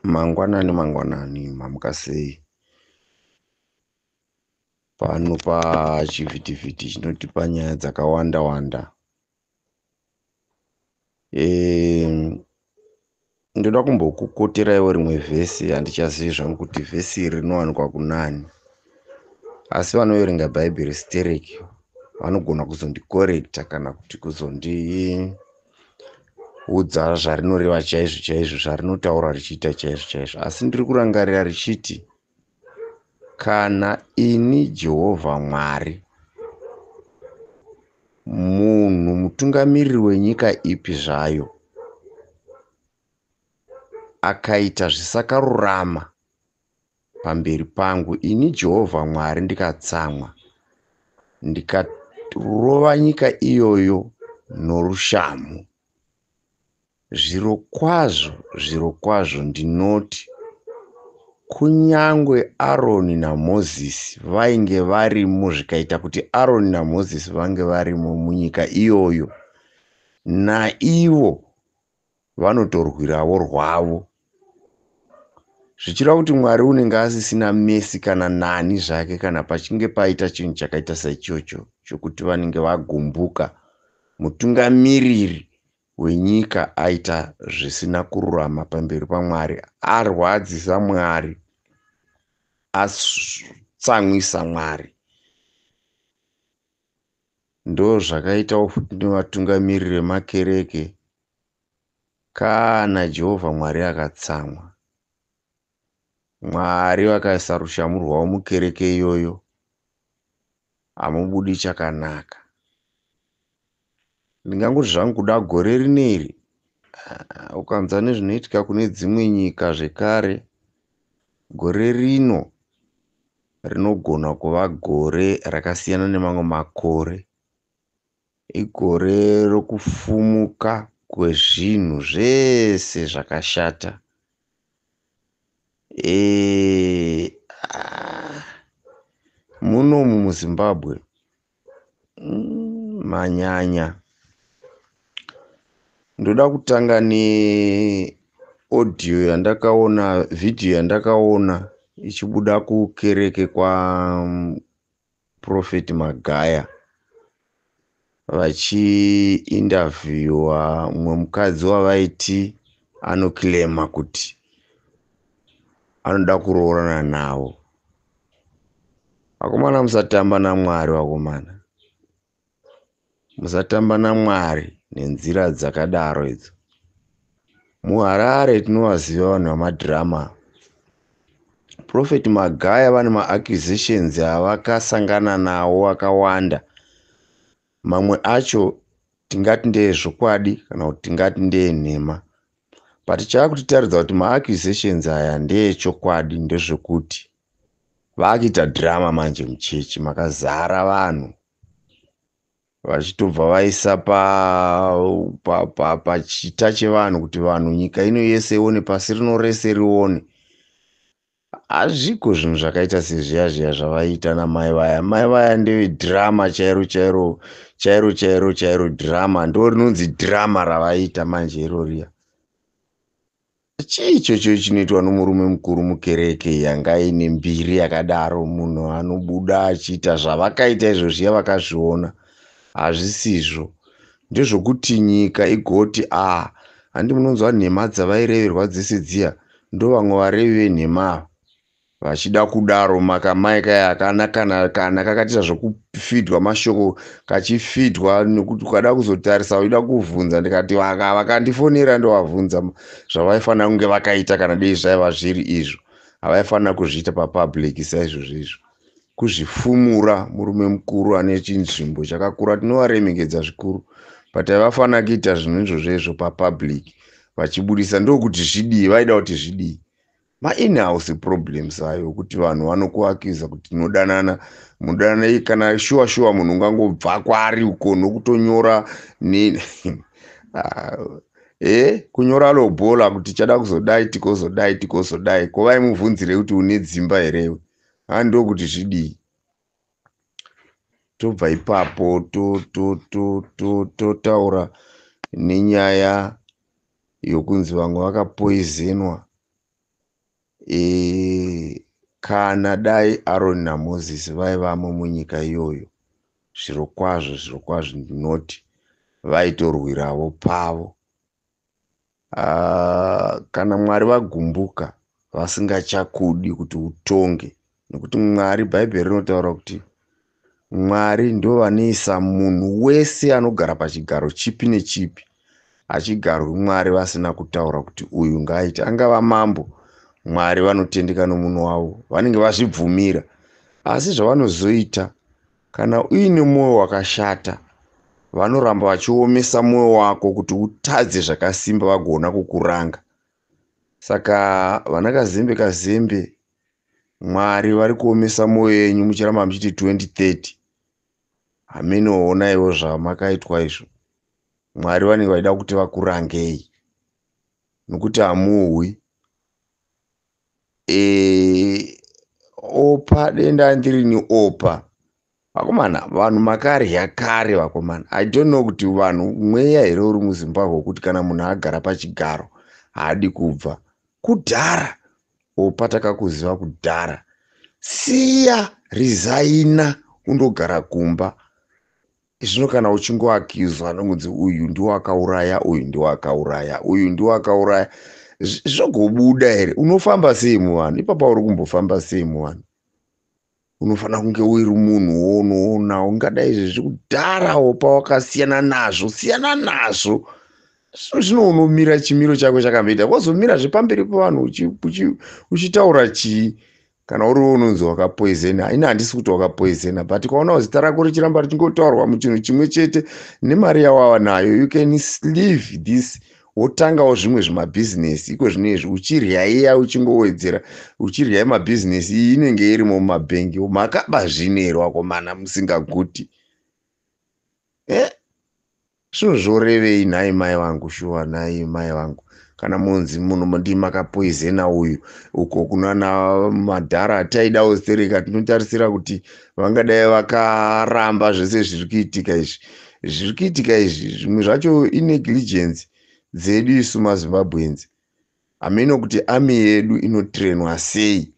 Mangwanani mangwanani, mamuka sei? Pano pachivhitivhiti chinotipa nyaya dzakawanda wanda. Ndoda kumbokukoteraiwo rimwe vhesi, handichazivi zvangu kuti vhesi iri rinowanikwa kunani, asi vanoverenga bhaibheri stereki vanogona kuzondikorekta kana kuti kuzondiudza zvarinoreva chaizvo chaizvo, zvarinotaura richiita chaizvo chaizvo. Asi ndiri kurangarira richiti, kana ini Jehovha Mwari, munhu mutungamiriri wenyika ipi zvayo akaita zvisakarurama pamberi pangu, ini Jehovha Mwari ndikatsamwa, ndikarova nyika iyoyo norushamhu, zvirokwazvo, zvirokwazvo ndinoti, kunyangwe Aroni naMozisi vainge varimo, zvikaita kuti Aroni naMozisi vange varimo munyika iyoyo, naivo vanotorwirawo rwavo. Zvichireva kuti Mwari unenge asisina mesi kana nani zvake kana pachinge paita chinhu chakaita saichocho chokuti vanenge vagumbuka mutungamiriri wenyika aita zvisina kururama pamberi paMwari, arwadzisa Mwari, atsamwisa Mwari. Ndozvakaitawo futi nevatungamiriri vemakereke. Kana Jehovha Mwari akatsamwa, Mwari vakaisa rushamu rwavo mukereke iyoyo, hamubudi chakanaka. Ndingangoti zvangu kuda gore rineri, ukanzwa nezvinoitika kune dzimwe nyika zvekare, gore rino rinogona kuva gore rakasiyana nemamwe makore. Igore rokufumuka kwezvinhu zvese zvakashata. Munomu muZimbabwe manyanya. Ndoda kutanga neaudio yandakaona, vhidhiyo yandakaona ichibuda kukereke kwaProphet Magaya vachiindavhiyuwa mumwe mukadzi wavaiti anoclaima kuti anoda kuroorana navo. Vakomana, musatamba naMwari, vakomana. Musatamba naMwari nenzira dzakadaro idzo. MuHarare tinovaziva vanhu vamadhirama. Prophet Magaya vane maaccusations avakasangana nawo akawanda. Mamwe acho tingati ndeezvokwadi kana kuti tingati ndeenhema. But chaakutitaridza kuti maaccusations aya ndeechokwadi ndezvekuti vakuita dhirama manje muchechi makazara vanhu vachitobva vaisa pachita chevanhu kuti vanhu nyika ino yese ione, pasi rino rese rione. Hazviko zvinhu zvakaita sezviya zviya zvavaiita namai vaya. Mai vaya ndevedhirama chairo chairo chairo chairo chairo dhirama, ndo rinonzi dhirama ravaiita manje iroriya. Chii ichocho chinoitwa nomurume mukuru mukereke yanga ine mbiri yakadaro? Munhu anobuda achiita zvavakaita izvo zviya vakazviona hazvisizvo. Ndezvokuti nyika igoti a handi munonzwa nhema dzavaireverwa dzese dziya, ndovamwe varevi venhema ava vachida kudaro. Makamai kaya hakana kana kakaita zvokufidwa mashoko, kachifidwa nekuti ukada kuzotarisa uchida kuvhunza, ndikati vakandifonera ndovavhunza zvavaifanira kunge vakaita kana dei zvaiva zviri izvo. Havaifanira kuzviita papublic saizvozvo izvo. Kuzvifumura murume mukuru ane chinzvimbo chakakura, tinovaremekedza zvikuru, but havafanira kuita zvinhu izvozvo izvo papublic vachibudisa. Ndokuti zvidii? Vaida kuti zvidii? Ma-inhouse problems ayo ekuti vanhu vanokuakiza kuti tinodanana, mudanana kana shuwa shuwa munhu ungangobva kwaari uko nokutonyora ne kunyora lobola kuti chada kuzodai tikozodai tikozodai. Ko vaimubvunzire kuti une dzimba herewe? Ndokuti zvidii? Tobva ipapo totaura nenyaya yokunzi vamwe vakapoizenwa. Kana dai Aroni naMozisi vaivamo munyika iyoyo, zvirokwazvo, zvirokwazvo ndinoti vaitorwirawo pavo. Kana Mwari vagumbuka vasingachakudi kuti utonge, nekuti Mwari, Bhaibheri rinotaura kuti Mwari ndovanoisa munhu wese anogara pachigaro chipi nechipi. Hachigarwi Mwari vasina kutaura kuti uyu ngaaite. Angava mambo, Mwari vanotendeka nomunhu wavo, vanenge vazvibvumira. Asi zvavanozoita, kana uine mwoyo wakashata, vanoramba vachiomesa mwoyo wako kuti utadze zvakasimba vagoona kukuranga. Saka vana Kazembe Kazembe, Mwari vari kuomesa mwoyo yenyu muchiramba muchiti 2030. Hamenoonaiwo zvamakaitwa izvo. Mwari vanenge vachida kuti vakurangei nokuti hamuhwi. Opa denda ndirini opa. Vakomana, vanhu makarya kare vakomana. I don't know kuti vanhu mweya here uri muZimbabwe wekuti kana munhu agara pachigaro haadi kubva. Kudhara opa takakuziva kudhara. Siya, resigna, undogara kumba. Zvino kana uchingoaccuswa nonzi uyu ndiwo akauraya, uyu ndiwo akauraya, uyu ndiwo akauraya, zvogobuda here? Unofamba sei muvanhu? Ipapa uri kumbofamba sei muvanhu? Unofanira kunge uri munhu wounoona ungadai izvezvi kudharawo pawakasiyana nazvo, siyana nazvo. Zvino unomira chimiro chako chakamboita, wozomirazve pamberi pevanhu uchitaura chii? Kana uriwo unonzi wakapoizena, ini handisi kuti wakapoizena, but ukaona zita rako richiramba richingotaurwa muchinhu chimwe chete nemari yawava nayo, you can leave this, wotangawo zvimwe zvimabhizinesi iko zvino izvi, uchirya iya, uchingowedzera, uchirya mabhizinesi iyi inenge irimo mumabhengi. Makaba zvino here vakomana musingaguti? Zvinhu zvorevei nhai mai vangu? Shuwa nhai mai vangu, kana munzi munhu ndimakapoizena uyu, uko kunana madhara ataidawo stereka, tinotarisira kuti vangadai vakaramba zvese zviri kuitika izvi. Zviri kuitika izvi zvimwe zvacho inegligence dzedu isu maZimbabweans. Hameno kuti army yedu inotrainwa sei.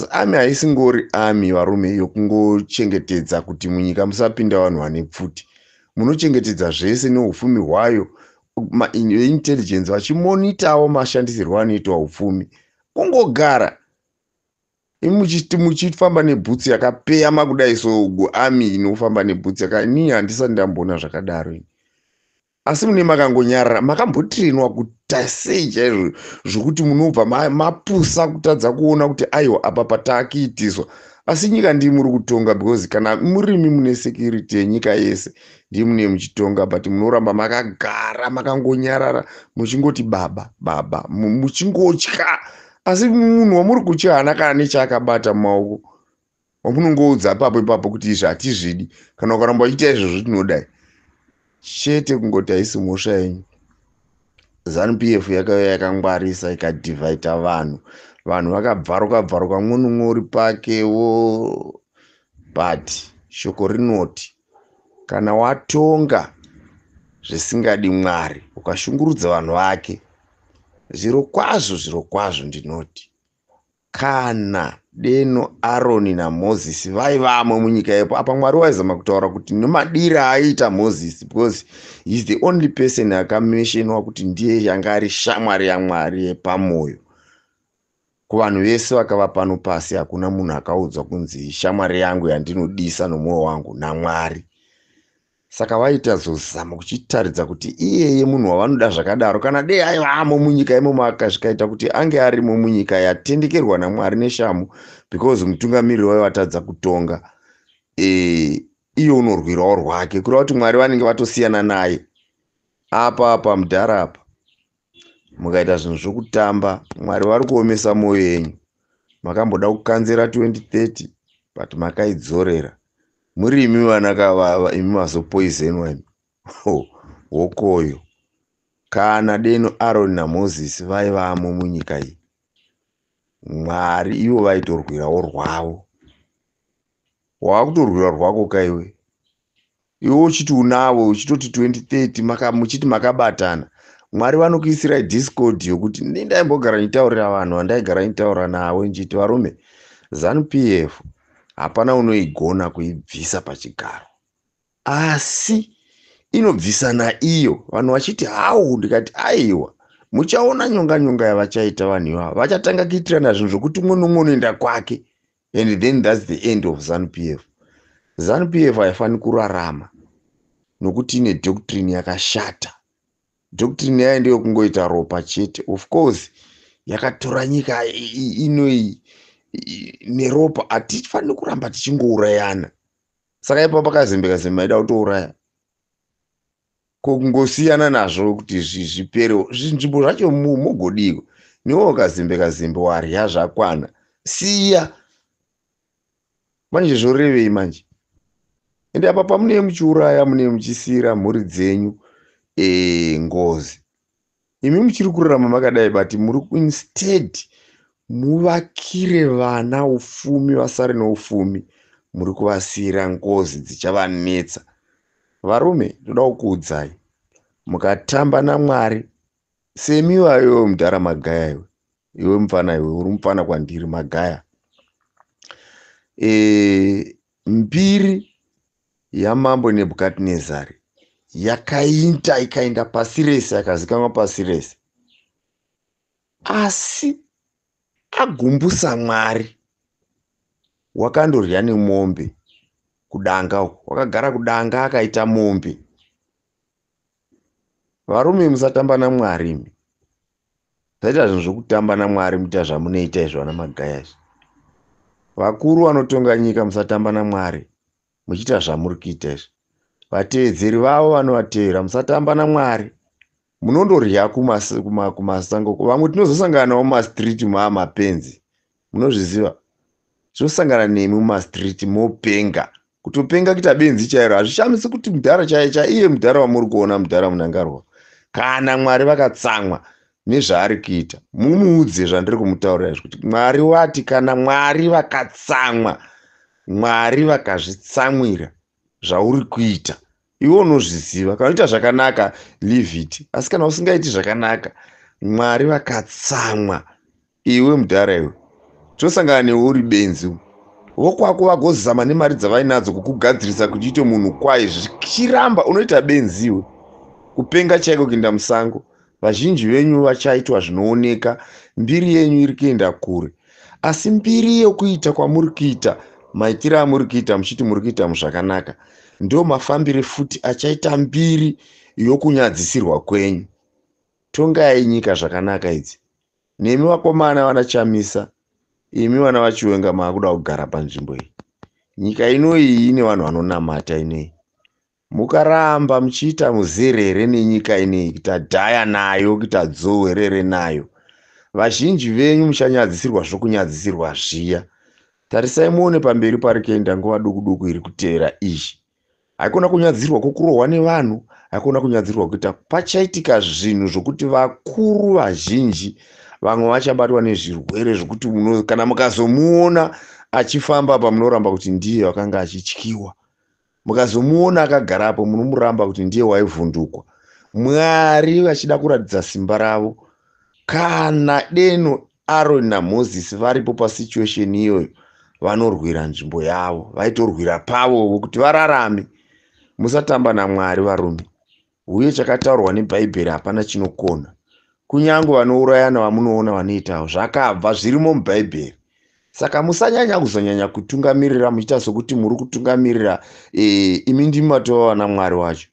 Army haisingori army, varume, yokungochengetedza kuti munyika musapinda vanhu vane pfuti. Munochengetedza zvese neupfumi hwayo, intelligence vachimonitawo mashandisirwo anoitwa upfumi. Kungogara muchifamba nebhutsu yakapeyama kudai, so army inofamba nebhutsu yaka, inini handisati ndamboona zvakadaro ini. Asi mune makangonyarara, makambotrainwa kuita sei chaizvo zvokuti munobva mapusa kutadza kuona kuti aiwa, apa patakuitiswa? Asi nyika ndii muri kutonga, because kana murimi mune security yenyika yese, ndii mune muchitonga, but munoramba makagara makangonyarara muchingoti baba baba, muchingotya. Asi munhu wamuri kutya haana kana nechaakabata mumaoko wamunongoudza ipapo ipapo kuti izvi hatizvidi, kana ukaramba uchiita izvozvo tinodai chete. Kungoti haisi mhosva yenyu. ZANU PF yakauya yakangwarisa, ikadivide vanhu. Vanhu vakabvaruka bvaruka, mumwe nomumwe uri pakewo. But shoko rinoti kana watonga zvisingadi Mwari, ukashungurudza vanhu vake, zviro kwazvo, zviro kwazvo ndinoti kana deno Aroni naMozisi vaivamo munyika yepo. Apa Mwari waizama kutaura kuti nemadiro aiita Mozisi, because he is the only person akamentionwa kuti ndiye yanga ari shamwari yaMwari yepamwoyo. Kuvanhu vese vakava pano pasi, hakuna munhu akaudzwa kunzi shamwari yangu yandinodisa nomwoyo wangu naMwari. Saka vaita zozama kuchitaridza kuti iyeye munhu wavanoda zvakadaro, kana dei aivamo munyika imomo, akasvikaita kuti ange arimo munyika yatendekerwa naMwari neshamu, because mutungamiriri waiva atadza kutonga, iye unorwirawo rwake, kureva kuti Mwari vanenge vatosiyana naye. Apa apa mudhara apa mukaita zvinhu zvokutamba, Mwari vari kuomesa mwoyo yenyu. Makamboda kukanzera 2030, but makaidzorera. Muri imi vana imi mazopoizenwa imi, hokoyo. Kana deno Aroni naMozisi vaivamo munyika iyi, Mwari ivo vaitorwirawo rwavo. Waakutorwira rwako kaiwe, iwe uchiti unavo, uchitoti 2030, muchiti makabatana. Mwari vanokuisirai discord yokuti ndaimbogara ndichitaurira vanhu vandaigara ndichitaura navo ndichiti, varume, ZANU PF hapana unoigona kuibvisa pachigaro, asi inobvisana iyo. Vanhu vachiti hau, ndikati aiwa, muchaona nyonga nyonga yavachaita vanhu ivava. Vachatanga kuitirana zvinhu zvokuti umwe nomumwe unoenda kwake, and then that's the end of ZANU PF. ZANU PF haifaniri kurarama nokuti ine doctrine yakashata. Doctrine yayo ndeyokungoita ropa chete. Of course yakatora nyika inoi neropa. Hatifaniri kuramba tichingourayana. Saka ipapo paKazembe, Kazembe aida kutouraya, ko kungosiyana nazvo kuti zvipere zvinzvimbo zvacho mugodiko? Niwewo Kazembe, Kazembe warya zvakwana, siya manje. Zvorevei manje? Ende apa pamunee muchiuraya, munee muchisiyira mhuri dzenyu ngozi. Imi muchiri kurarama makadai, but muri instead muvakire vana ufumi, vasare neufumi, muri kuvasiyira ngozi dzichavanetsa. Varume, ndoda kukuudzai, mukatamba naMwari semiwa, iwe mudhara Magaya, iwe, iwe mupfana, iwe uri mupfana kwandiri, Magaya, mbiri yamambo Nebhukadhinezari yakaita ikaenda pasi rese, yakazikanwa pasi rese, asi agumbusa Mwari, wakandorya nemombe kudanga uko, wakagara kudanga akaita mombe. Varume, musatamba naMwari imi. Musaita zvinhu zvokutamba naMwari muita zvamunoita izvo. Vana Magaya izvi, vakuru vanotonga nyika, musatamba naMwari muchiita zvamuri kuita izvi. Vateedzeri vavo vanovatevera, musatamba naMwari. Munondorya kumasango. Vamwe tinozosangana navo mumastreet maamapenzi, munozviziva. Tinosangana nemi mumastreet mopenga, kutopenga kuita benzi chairo. Hazvishamisi kuti mudhara chaiye chaiye, mudhara wamuri kuona, mudhara Munangarwa, kana Mwari vakatsamwa nezvaari kuita, mumuudze zvandiri kumutaurira izvi, kuti Mwari wati kana Mwari vakatsamwa, Mwari vakazvitsamwira zvauri kuita. Iwe unozviziva, kana uita zvakanaka, leave it, asi kana usingaiti zvakanaka, Mwari vakatsamwa, iwe mudhara iwe, tinosangana newe uri benzi. Vokwako vagozama nemari dzavainadzo kukugadzirisa kuti uite munhu kwaye, zvichiramba, unoita benzi iwe, kupenga chaiko, kuenda musango. Vazhinji venyu vachaitwa zvinooneka. Mbiri yenyu iri kuenda kure, asi mbiri yokuita kwamuri kuita, maitiro amuri kuita muchiti muri kuita muzvakanaka, ndo mafambire futi achaita mbiri yokunyadzisirwa kwenyu. Tongai nyika zvakanaka idzi. Nemi vakomana vanaChamisa, imi vana vaChiwenga, maakuda kugara panzvimbo iyi. Nyika inoiyi ine vanhu vanonamata inei. Mukaramba muchiita muzerere nenyika inei, kuita dhaya nayo, kuita dzowerere nayo, vazhinji venyu muchanyadzisirwa zvokunyadzisirwa zviya. Tarisai muone pamberi pari kuenda nguva duku duku iri kuteera izvi. Haikona kunyadzirwa kwokurohwa nevanhu, haikona kunyadzirwa kuita. Pachaitika zvinhu zvokuti vakuru vazhinji vamwe vachabatwa nezvirwere zvokuti kana mukazomuona achifamba pa, munoramba kuti ndiye wakanga achityiwa. Mukazomuona akagarapo, munomuramba kuti ndiye waivhundukwa. Mwari vachida kuratidza simba ravo. Kana deno Aroni naMozisi varipo pasituation iyoyo, vanorwira nzvimbo yavo, vaitorwira pavovo kuti vararame. Musatamba naMwari, varume. Uye chakataurwa neBhaibheri hapana chinokona. Kunyange vanourayana vamunoona vanoitawo, zvakabva zvirimo muBhaibheri. Saka musanyanya kuzonyanya kutungamirira muchiita sokuti muri kutungamirira. Imi ndimi matova vana Mwari wacho,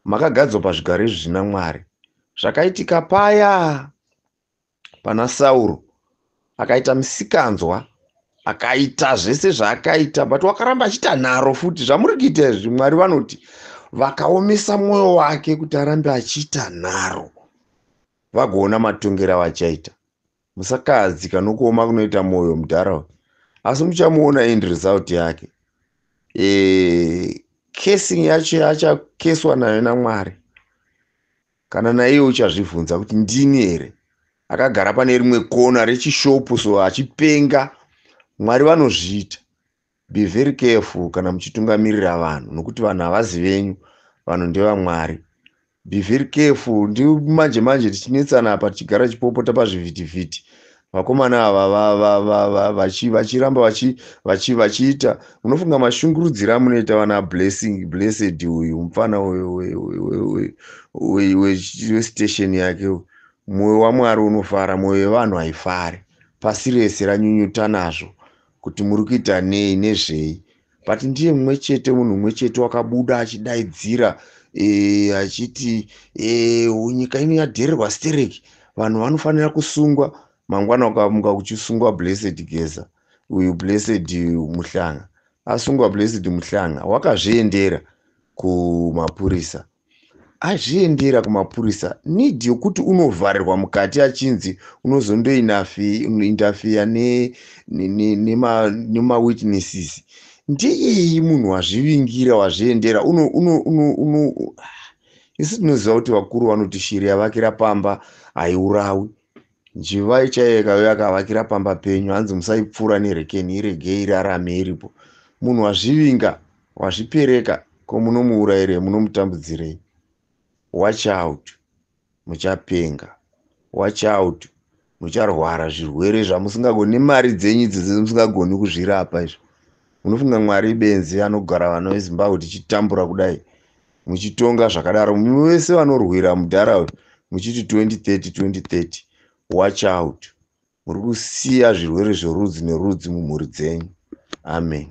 makagadzwa pazvigaro izvi zvina Mwari. Zvakaitika paya pana Sauro, akaita misikanzwa, akaita zvese zvaakaita, but wakaramba achiita nharo futi. Zvamuri kuita izvi, Mwari vanoti vakaomesa mwoyo wake kuti arambe achiita nharo, vagoona matongero avachaita. Musakadzika nokuoma kunoita mwoyo mudhara, asi muchamuona end result yake. Cursing yacho yaachakeswa nayo naMwari, kana naiye uchazvibvunza kuti ndini here akagara pane rimwe kona rechishopu so achipenga. Mwari vanozviita. Be very careful kana muchitungamirira vanhu, nokuti vanhu havazi venyu, vanhu ndevaMwari. Be very careful. Ndi manje manje tichinetsana apa, tichigara tichipopota pazvivhitivhiti, vakomana ava vachiramba vachiita. Munofunga mashungurudziro amunoita vana Blessing, Blessed uyu mufana westation yake. Mwoyo waMwari unofara, mwoyo wevanhu haifari. Pasi rese ranyunyuta nazvo kuti muri kuita nei nezvei, but ndiye mumwe chete, munhu mumwe chete wakabuda achidaidzira achiti nyika ino yadhererwa stereki, vanhu vanofanira kusungwa. Mangwana ukamuka kuchisungwa Blessed Geza uyu, Blessed Muhlanga asungwa. Blessed Muhlanga wakazviendera kumapurisa, azviendera kumapurisa. Need yokuti unovharirwa mukati achinzi unozondointerfere nemawitnesses ndeyei? Munhu wazvivingira, wazviendera. Isu tinoziva kuti vakuru vanoti shiri yavakira pamba haiurawi. Njiva chaiyo ikauya akavakira pamba penyu, hanzi musaipfuura nerekeni, iregei irarame iripo. Munhu wazvivinga, wazvipereka, ko munomuurayirei? Munomutambudzirei? Watch out, muchapenga. Watch out, mucharwara zvirwere zvamusingagoni nemari dzenyu idzodzo, musingagoni kuzvirapa izvo. Munofunga Mwari benzi anogara vana veZimbabwe tichitambura kudai, muchitonga zvakadaro? Vese vanorwira mudhara muchiti 2030, 2030, watch out, muri kusiya zvirwere zverudzi nerudzi mumhuri dzenyu. Amen.